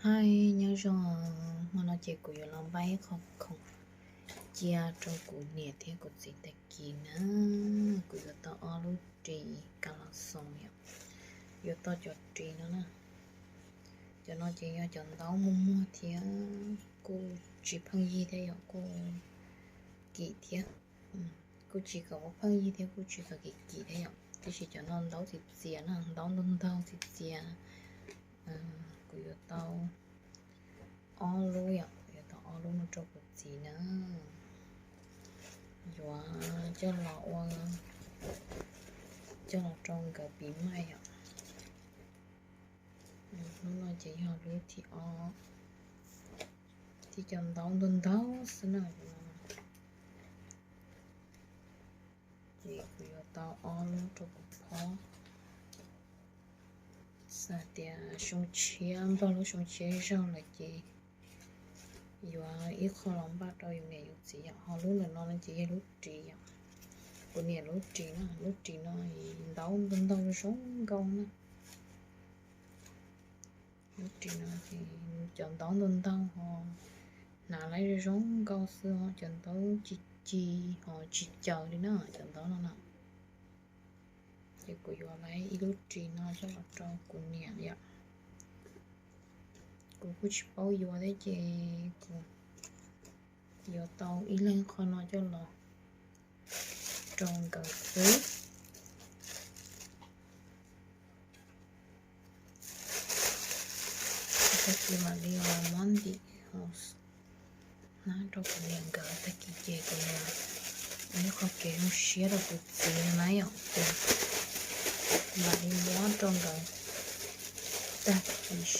Hais nyob zoo, hmo no ces kuv yuav los npaj ib qho khoom cia rau kuv niam thiab kuv txiv tag kis na. Kuv yuav tau ob lub ris ka los xoo yom, yuav tau cov ris no na. Cov no ces yog cov ntaub muag muag thiab kuj tsis pheej yig thiab yom, kuj kim thiab, kuj tsis kom ua pheej yig thiab kuj tsis kom kim kim thiab yom. Tiam sis cov no ntaub txias txias na, ntaub ntau ntau txias txias. Kuv yuav tau ob lub yom, yuav tau ob lub no rau kuv txiv na, yuav coj los ua, coj los rau nkawd pis maij yom. Lub no ces yog lub thib ob, thiab cov ntaub ntau ntau xwb na. Ces kuv yuav tau ob lub rau kuv phob. Xav tias xyoo tshiab, npaj lub xyoo tshiab zaug lawm ces yuav ib qho los npaj rau yus niam yus txiv yom. Ho lub ntawm no no ces yog lub ris yom, kuv niam lub ris no, lub ris no ntaub ntau ntau zoo nkauj na. Lub ris no ces cov ntaub ntau ntau ho hnav laib zoo zoo nkauj xwb, cov ntaub ci ci ho tsis caws li na cov ntaub no na. Ces kuv yuav laib ib lub ris no coj los rau kuv niam yom. Kuv kuj tsis paub yuav thiab ces kuv yuav tau ib leeg qho no coj los rau nkawd xwb. Tag kis mam li muab ntim hnab rau kuv niam nkawd, tag kis ces kuv yuav ua ib qho kev zoo siab rau kuv txiv na yom. Ces mam li muab rau nkawd tag kis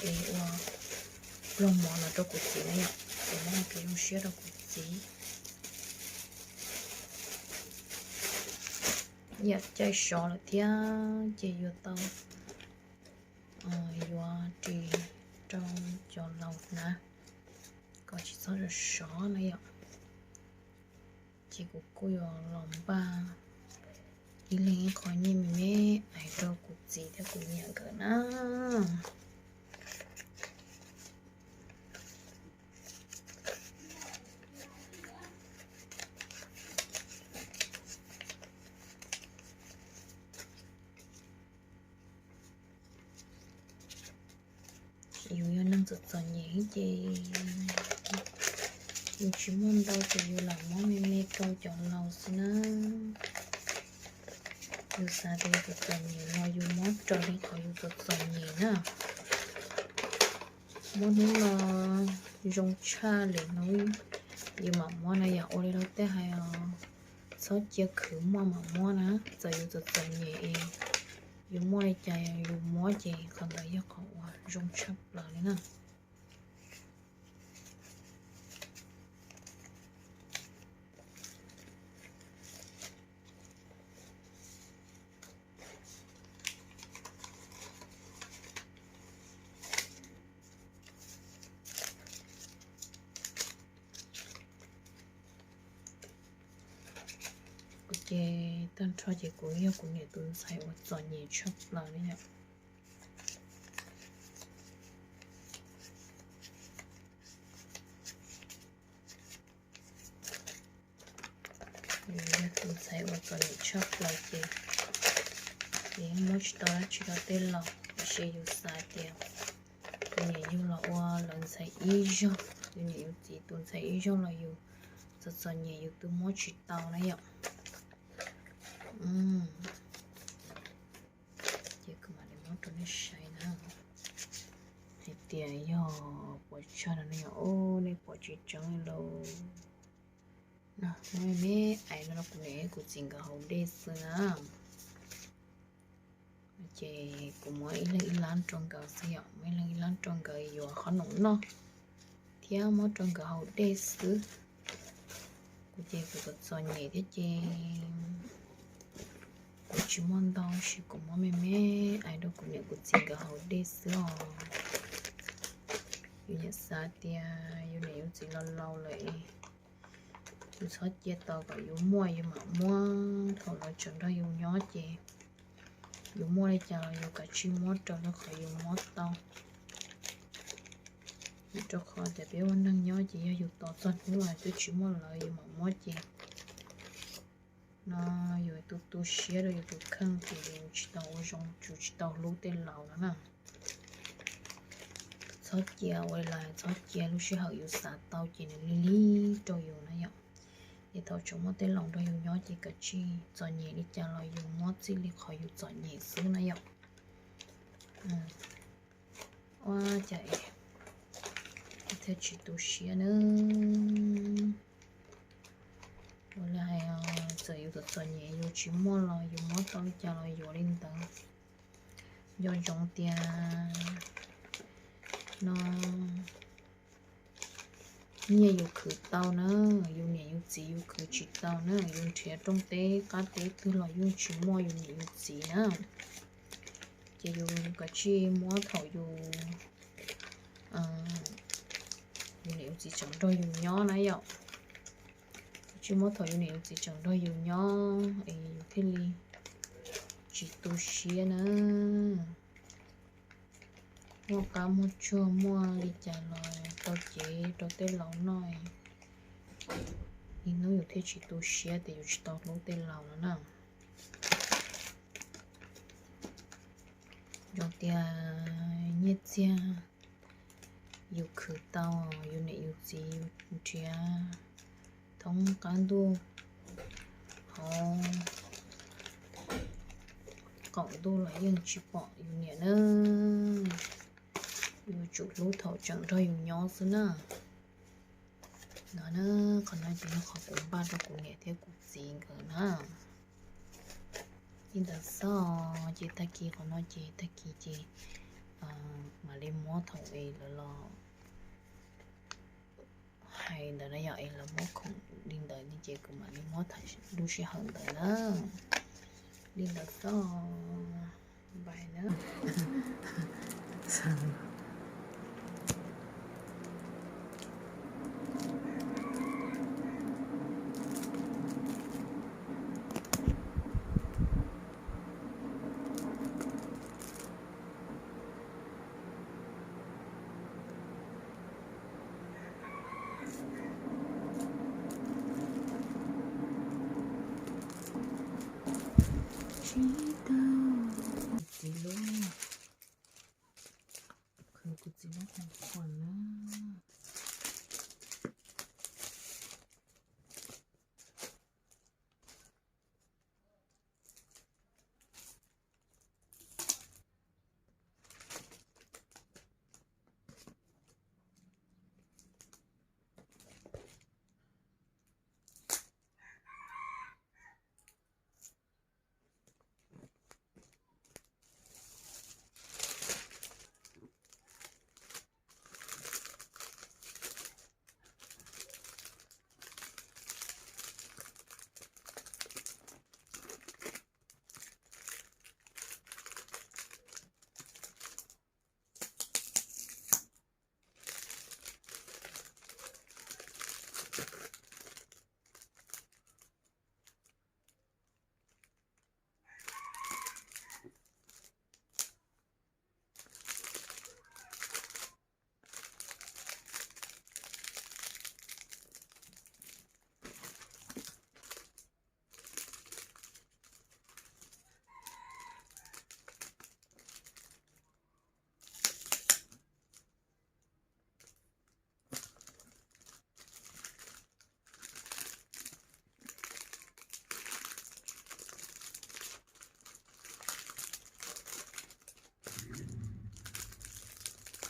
es ua pluag mov no rau kuv txiv na yom. Ces muab ua kev zoo siab rau kuv txiv. Yam caij sov lawm thiab ces yuav tau, yuav ris rau cov laus hnav kom tsis txhob sov sov na yom. Ces kuv kuj yuav los npaj ib leeg ib qho nyiaj me me ais rau kuv txiv thiab kuv niam nkawd na. Yus yog neeg txom txom nyem ces yus tsis muaj ntau ces yus lam muab me me rau cov laus xwb na. Yus xav tias yus txom txom nyem los yus muab raws li qhov yus txom txom nyem na. Muab hnub no zoo tshaj lwm hnub yus mam muab na yom. Ua li luag tej hais os, txhob cia khwv muaj mam muab na. Txawm yus txom txom nyem es yus muaj li cas yus muab ces qhov ntawd yog qhov uas zoo tshaj plaws li na. Kuv ces tag nrho ces kuv yog kuv niam tus ntxhais uas txom nyem tshaj plaws li yom. Yus yog tus ntxhais uas txom nyem tshaj plaws ces yus muab tsis tau dab tsi rau tej laus, tiam sis yus xav tias yus niam yug los ua lawv ntxhais ib zaug, yus niam yus txiv tus ntxhais ib zaug los yus txom txom nyem yus twb muab tsis tau na yom. Ces kuv mam li muab rau nej saib na, hais tias yog puas tsuaj no ne yom. Os, nej pom tsis tseeb li lauj. No, muab me me ais no rau kuv niam kuv txiv nkawd haus dej xwb na. Ces kuv muab ib leeg ib lab rau nkawd xwb yom, muab ib leeg ib lab rau nkawd yuav qhob noom noj thiab muab rau nkawd haus dej xwb. Kuv ces kuv txom txom nyem thiab ces kuv tsis muaj ntau, tab sis kuv muab me me ais rau kuv niam kuv txiv nkawd haus dej xwb os. Yus niam xav tias yus niam yus txiv laus laus lawm, yus txhob cia tos kom yus muaj yus mam muab. Thaum lawv tseem nrog yus nyob ces yus muaj li cas los yus kav tsij muab raws li qhov yus muab tau. Rau qhov tias peb ua neeg nyob ces yog yus tos txog hnub twb tsis muaj lawv yus mam muab ces no yus tu tu siab rau yus tus kheej ces yus tsis tau ua zoo, yus tsis tau hlub tej laus no na. Txhob cia ua li lawm, txhob cia lub sij hawm yus xav tau ces nws lig lig rau yus na yom. Ces thaum tseem muaj tej laus nrog yus nyob ces kav tsij txom nyem li cas los yus muab txij li qhov yus txom nyem xwb na yom. Ua cas thiaj tsis tu siab na. Ua li hais, txawm yus txom txom nyem yus tsis muaj los yus muab tau li cas los yuav li ntawd. Nco ntsoov tias no nyiaj yus khwv tau na, yus niam yus txiv yus khwv tsis tau na, yus nrhiav rooj teb qab teb twg los yeej tsis muaj yus niam yus txiv na. Ces yus kav tsij muab thaum yus, yus niam yus txiv tseem nrog yus nyob na yom. Kav tsij muab thaum yus niam yus txiv tseem nrog yus nyob es yus thiaj li tsis tu siab na. Muaj qab muaj tsuag muaj li cas los tau cev rau tej laus noj, ib hnub yus thiaj tsis tu siab tias yus tsis tau hlub tej laus no na. Zoo tias nyiaj txiag yus khwv tau, yus niam yus txiv yus nrhiav thoob qab ntuj hauv qaum ntuj los yeej tsis pom yus niam na. Yuav tsum hlub thaum tseem nrog yus nyob xwb na. No na, qhov no ces yog qhov kuv npaj rau kuv niam thiab kuv txiv nkawd na. Li ntawd xwb ces tag kis qhov no ces tag kis ces mam li muab thaum es lawv los hais ntawd na yom, es lawv muab khoom li ntawd ces kuv mam li muab thaum lub sij hawm ntawd na. Li ntawd xwb, bye na. Tsis tau. Kuv txiv lub, kuv txiv lub qhov na.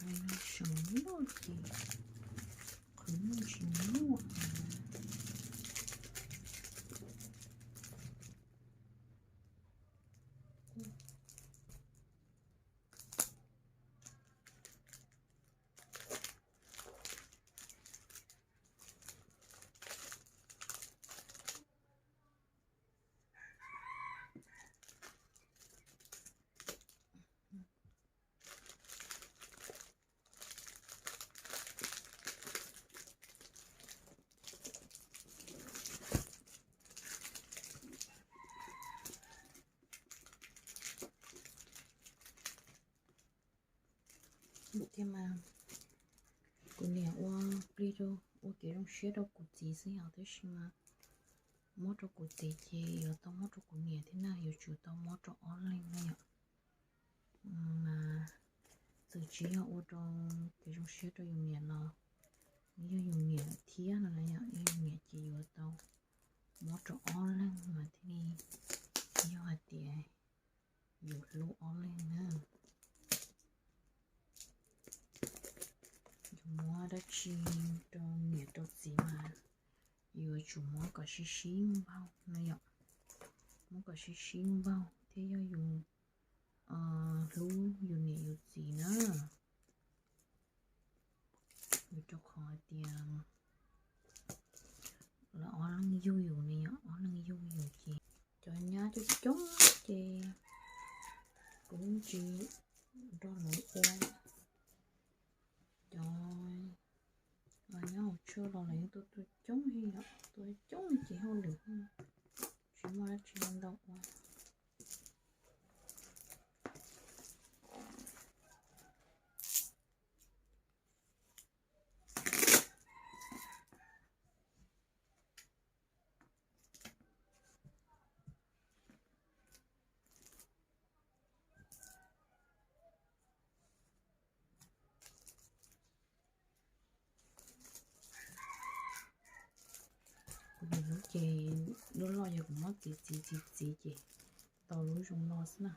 Qhov no seem loj ces qhov no tsis muaj. Thiab mas Kuv niam ua plig rau, ua kev zoo siab rau kuv txiv xwb yom, tab sis mas muab rau kuv txiv ces yuav tau muab rau kuv niam thiab na, yuav tsum tau muab rau ob leeg na yom. Mas txawm tsis yog ua rau kev zoo siab rau yus niam los yog yus niam lawm thiab no na yom, yog yus niam ces yuav tau muab rau ob leeg mas thiaj li yog hais tias yus hlub ob leeg na. Yus muab dab tsi rau niam rau txiv mas yuav tsum muab kom sib sib npaug na yom, muab kom sib sib npaug thiab yog yus hlub yus niam yus txiv na. Vim rau qhov hais tias lawv ob leeg yug yus ne yom, ob leeg yug yus ces cov nyab coob coob ces kuv yeej tsis nrog lawv ua. Cov nyob hauv tshuaj los lawv yeej tuaj tuaj coob li yom, tuaj coob ces hauj lwm tsis muaj dab tsi ntau ua. Kuv niam lub ces lub loj yog kuv muab txiv txiv txiv txiv ces tau lub zoo no xwb na.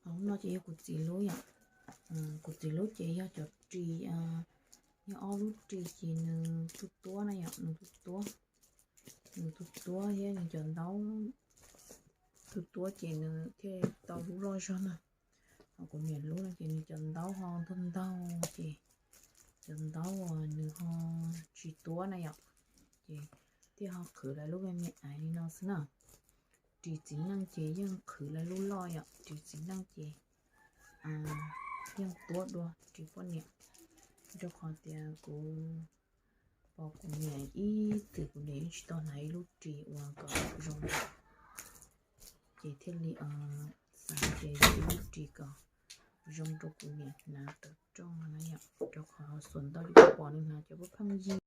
Ho lub no ces yog kuv txiv lub yom. Kuv txiv lub ces yog cov ris, yog ob lub ris ces nws tuaj tuab na yom, nws tuaj tuab, nws tuaj tuab thiab nws cov ntaub tuaj tuab ces nws thiaj tau lub loj zog na. Ho kuv niam lub no ces nws cov ntaub ho ntaug ntaug ces cov ntaub uas nws ho tsis tuab na yom, ces thiaj ho qhwv lawv lub me me aiv li no xwb na. Ris txiv neej ces yeej qhwv lawv lub loj yom, ris txiv neej ces yeej tuab dua ris poj niam. Rau qhov tias kuv pom kuv niam ib txwm kuv niam yeej tsis tau hnav ib lub ris uas kom zoo, ces thiaj li xav tias yuav ib lub ris kom zoo rau kuv niam hnav tawm rooj no na yom, rau qhov xuas ntau li kuv pom nws hnav cov pub pheej yig.